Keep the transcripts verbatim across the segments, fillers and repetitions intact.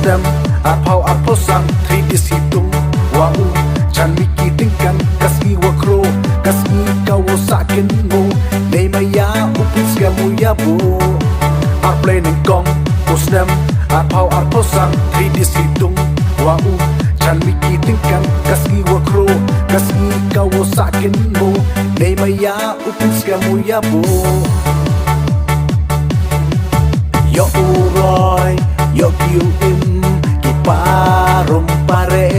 Snem arphaw arphaw san, three days hi tung wa u Chan Mickey Tyngkan, ka sngi wa khro, ka sngi ka wa sah kynmaw. Nei maya u pynskhem u ïa buh ar plei nyngkong. U snem arphaw arphaw san, three days hi tung wa u Chan Mickey Tyngkan, ka sngi wa khro, ka sngi ka wa sah kynmaw. Nei maya u pynskhem u ïa buh. Ïoh u roi, ïoh ki u im, ki parum pare.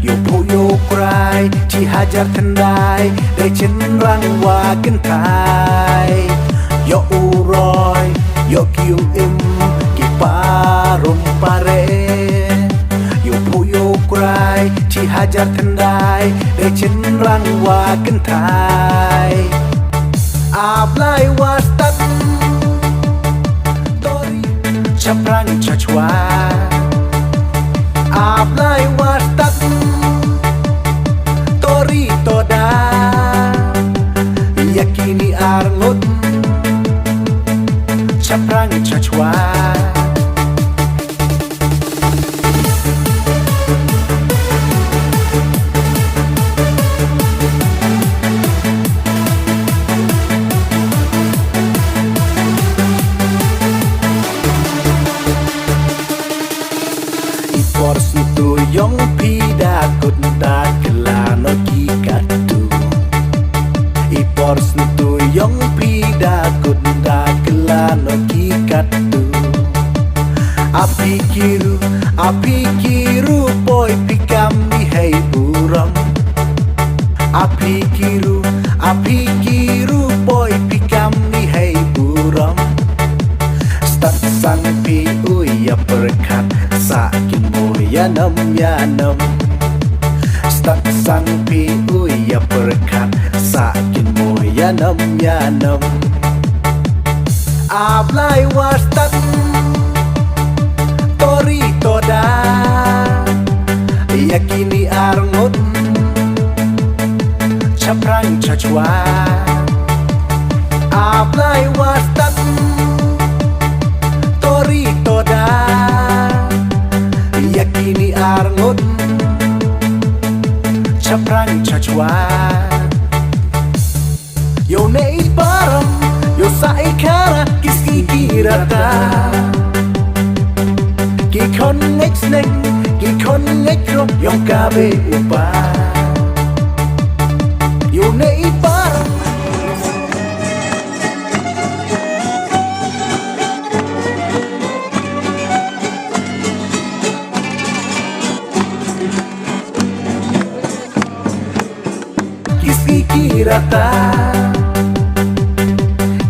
Ïoh phuh ïoh krai, chi hajar thyndai, dei chynrang wa kynthai. Ïoh u roi, ïoh ki u im, ki parum pare. Ïoh phuh ïoh krai, chi hajar thyndai, dei chynrang wa kynthai. A Blai wa stad, to ri chaphrang chachwa. A Blai wa stad, to ri to da, ïa kine ar ngut chaphrang chachwa. I por sngewthuh ïong phi da kut da kylla noh ki kattu. I por sngewthuh ïong phi da kut da kylla noh ki kattu. A phi ki ru, a phi ki ru poi phi kam mihai burom. A phi ki ru, a phi ki ru poi phi kam mihai burom. Stad sang phi u ïa pyrkhat, sah kynmaw ïa nam ïa nam. Stad sang phi u ïa pyrkhat, sah kynmaw ïa nam ïa nam. A Blai wa stad, to ri to da, ïa kine ar ngut chaphrang chachwa. A Blai wa stad, to ri to da, ïa kine ar ngut chaphrang chachwa. Ïoh ne i param, ïoh sa i khara, ki sngi ki rata. Ki khon ngeit sneng, ki khon ngeit rok, ïong ka bei u pa. Ïoh ne i param. Ki sngi ki rata,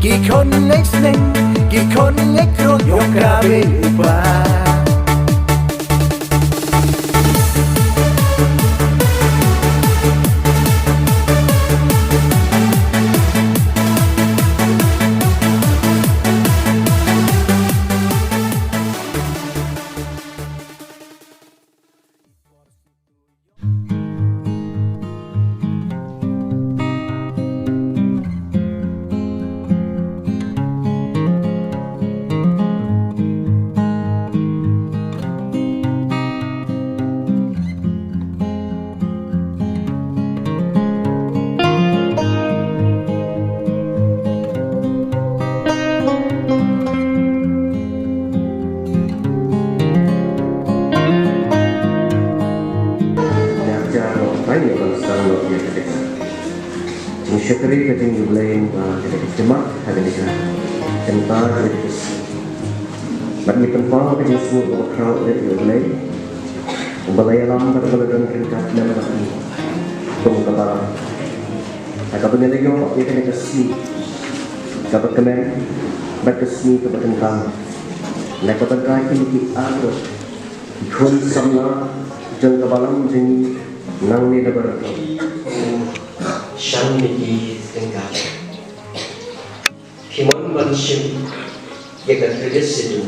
ki khon ngeit sneng, ki khon ngeit rok, ïong ka bei u pa. Ïa ka jingïalang ban sdang noh ïa ka dei. Jingshakri ka jong U Blei ba ka dei ka jingmut ha kane ka kynta ka dei ka sngi. Bad ngi pynpaw ka jingsngew ba khraw ïa U Blei. Ba la ïalam bad ba la don ryngkat lem bad ngi kum ka balang. Ha kaba ngi la ïoh ïa kane ka sngi kaba kmen bad ka sngi kaba kyntang. Lada ka bynta kine ki arngut ki khun samla jong ka balang jong ngi nangne na baroh. Shan miki tingkah. Phi mon ban shim ïa ka kredit situ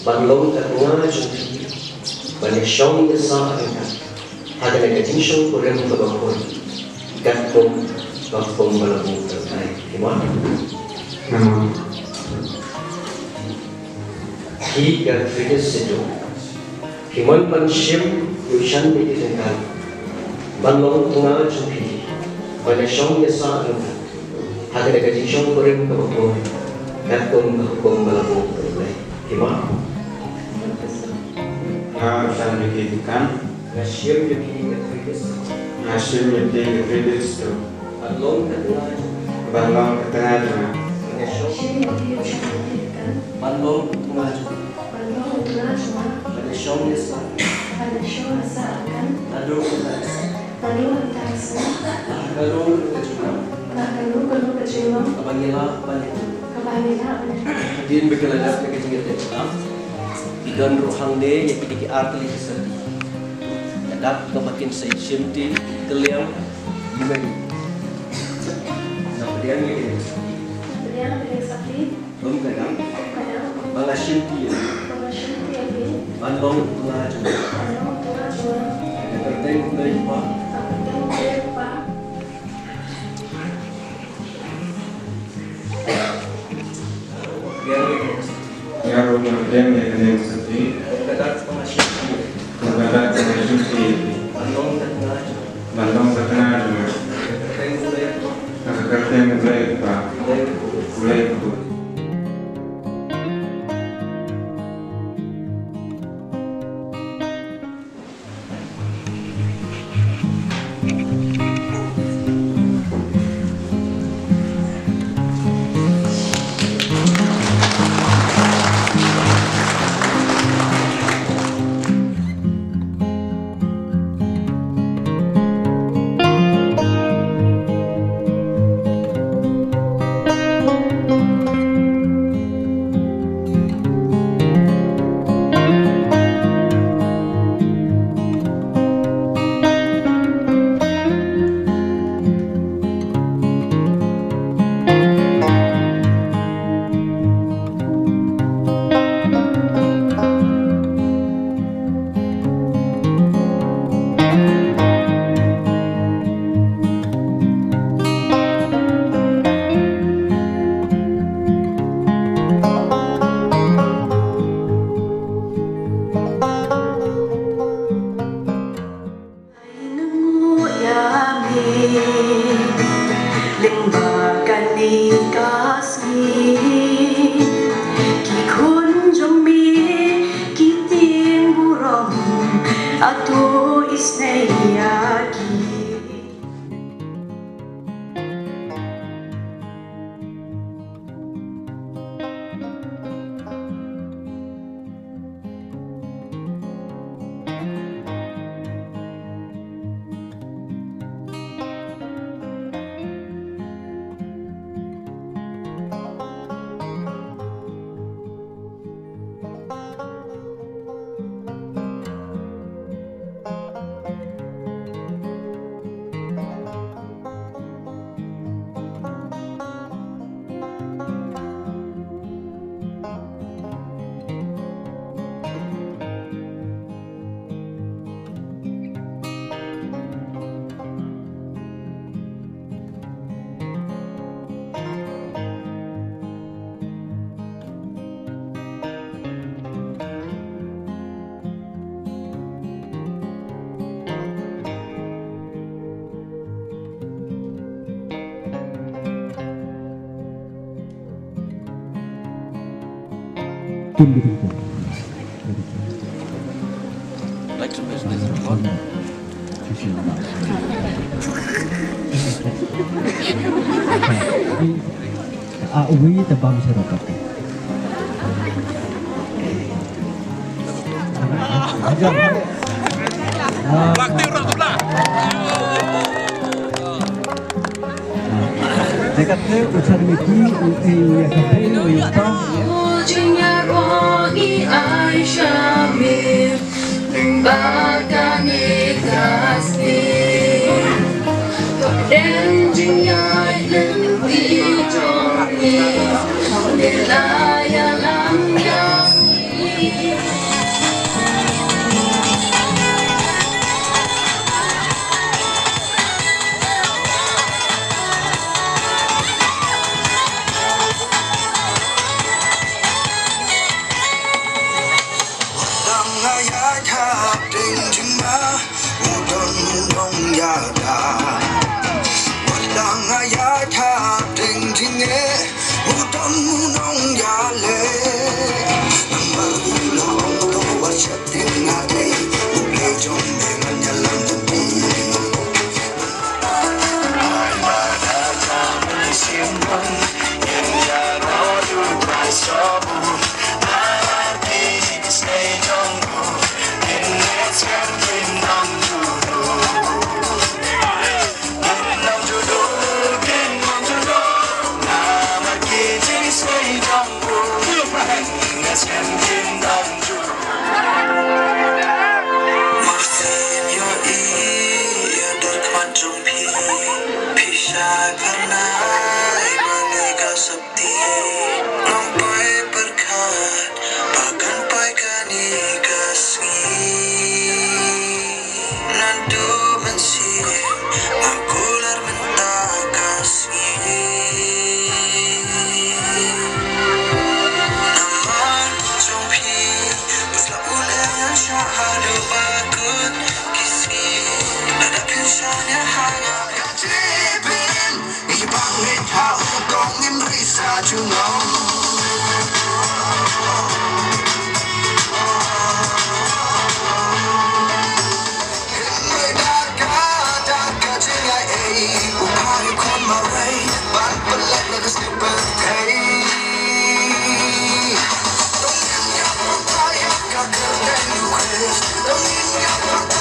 ban long ka tnga jong phi ban ïa shong ïa sah ryngkat ha kane ka jingshongkurim kaba khuid katkum ka pung ba la buh ryngkat. Phi mon? Phi mon? Ki ka Three Days Syndrome. Phi mon ban shim ïa u shan bad ki tyngka ban long u tnga jong phi, ban ïashong ïasah ryngkat ha kata ka jingshong kurim kaba khuid, katkum ka hukum ba la buh da U Blei. Phi mon? Nga u shan bad ki tyngka. Nga shim ïa phi ka Three Days. Nga shim ïa phi ka Three Days Syndrome. Ban long ka tnga jong nga. Ban long ka tnga jong nga. Shim ïa phi u shan bad ki tyngka. Ban long u tnga jong nga. Ban long u tnga jong nga. Ban ïashong ïasah. Ban ïashong ïasah ryngkat. Naduh mynta. Naduh mynta. Naduh ka lum ka jingim. Naduh ka lum ka jingim. Kaba ngi lah ban ïathuh. Kaba ngi lah ban ïathuh. Hadien ba ki la dep ïa ka jingïateh. Ki don ruh hangne ïa kine ki ar tylli ki syrti. Ka dak kaba kin sa shimti, ka liang, ïa kine. Nga pdiang ïa kine ki syrti. Nga pdiang ïa kine ki syrti. Kum ka dak. Kum ka dak. Ba nga shimti ïa phi. Ba nga shimti ïa phi. Ban long u tnga jong nga. Ban long u tnga jong nga. Ha ka kyrteng U Blei Kpa. Ha ka kyrteng U Blei Kpa. Nga ruh nga pdiang ïa kane ka syrti. Kum ka dak ba nga shimti ïa phi. Kum ka dak ba nga shimti ïa phi. Ban long ka tnga jong nga. Ban long ka tnga jong nga. Ha ka kyrteng U Blei Kpa. Ha ka kyrteng U Blei Kpa. U Blei Kpa. Ai nang u ïa me, lyngba kane ka sngi. Ki khun jong me, ki tieng burom, hato isynei ïa ki. Ah, uwi te bam sero kate. Dekat te uchan miti u ei u ya kape u ya pa. Wat la nga ïaid ha pdeng jingeh, u don u nongïaleh. Namar u la ong to wat sheptieng, nga dei u Blei jong me, ngan ïalam lynti. Ai ba da jam sim bun, ïa ro u bai so bun. Ai ba ki jingstay jong u, kin ne skem kin dang ju. Ngan poi pyrkhat ba kan poi kane ka sngi. Naduh mynsiem nga kular mynta ka sngi. Namar jong phi, bad la u leh ngan shah haduh ba kut ki sngi. Lada phin shaniah ha nga ka jingim. Ngi bang ngeit ha u dong ngim ri sa junom. Ngim ri da ka, da ka jingaiei, u phai u khun marwei, ban pynlait na ka snippet thei. Dong ngin ïa pyrta ïa ka kyrteng u Khrist, dong ngin ïa pyrta